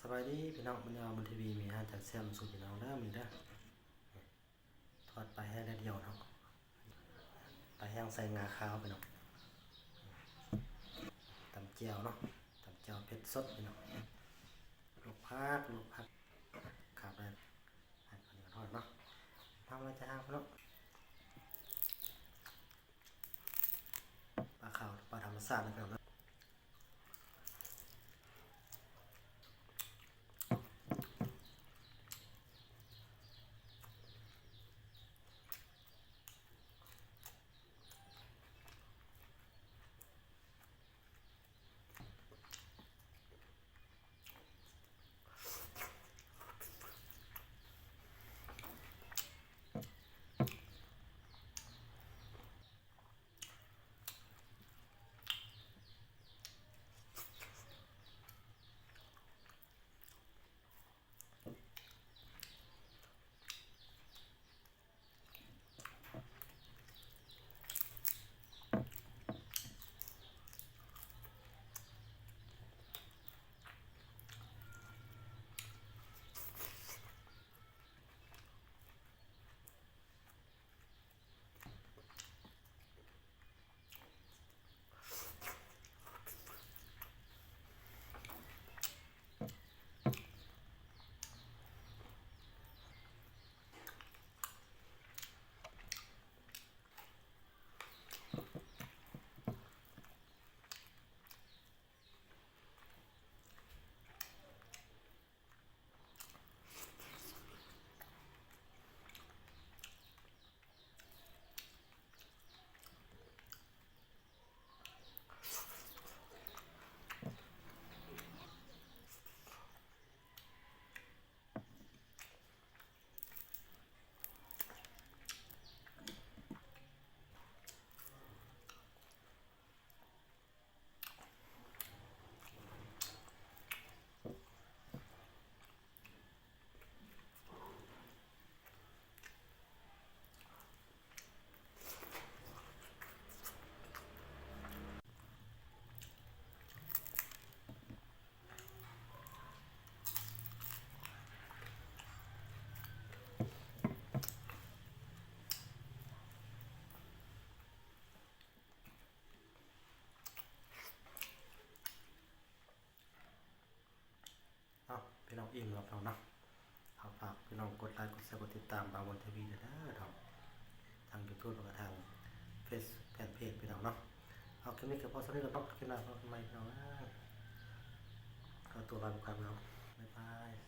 ສະບາຍດີພີ່ນ້ອງ, ມື້ນີ້ມາບຸນທີວີ ມີອາຫານແຊບໆມາສູ່ພີ່ນ້ອງເດີ ມື້ນີ້ເດີ. ທອດປາແຫ້ງແດດດຽວເນາະ, ປາແຫ້ງໃສ່ງາຂາວພີ່ນ້ອງ, ຕຳແຈ່ວເນາະ, ຕຳແຈ່ວເຜັດສົດພີ່ນ້ອງ, ລວກຜັກ ລວກຜັກ ຂາບໄດ້ ໃຫ້ເຂົ້າໜຽວທອດເນາະ. ທຳມາຈາກເຮົາເນາະ, ປາຂາວ ປາທຳມະຊາດເນາະພີ່ນ້ອງເນາະ. ເອົາ ພີ່ນ້ອງ ອີ່ມແລ້ວເນາະ. ເອົາ ຝາກພີ່ນ້ອງກົດໄລ ກົດແຊ ກົດຕິດຕາມບ່າວບົນທີວີເດີເນາະ, ທາງຢູທູບ ແລ້ວກໍທາງເຟສ ແຟນເພຈພີ່ນ້ອງເນາະ. ເອົາ ຄລິບນີ້ກໍພໍສ່ຳນີ້ກ່ອນເນາະ, ຄລິບໜ້າພົບກັນໃໝ່ພີ່ນ້ອງເອີຍ. ຂໍຕົວລາໄປກ່ອນເນາະ, ບາຍບາຍ.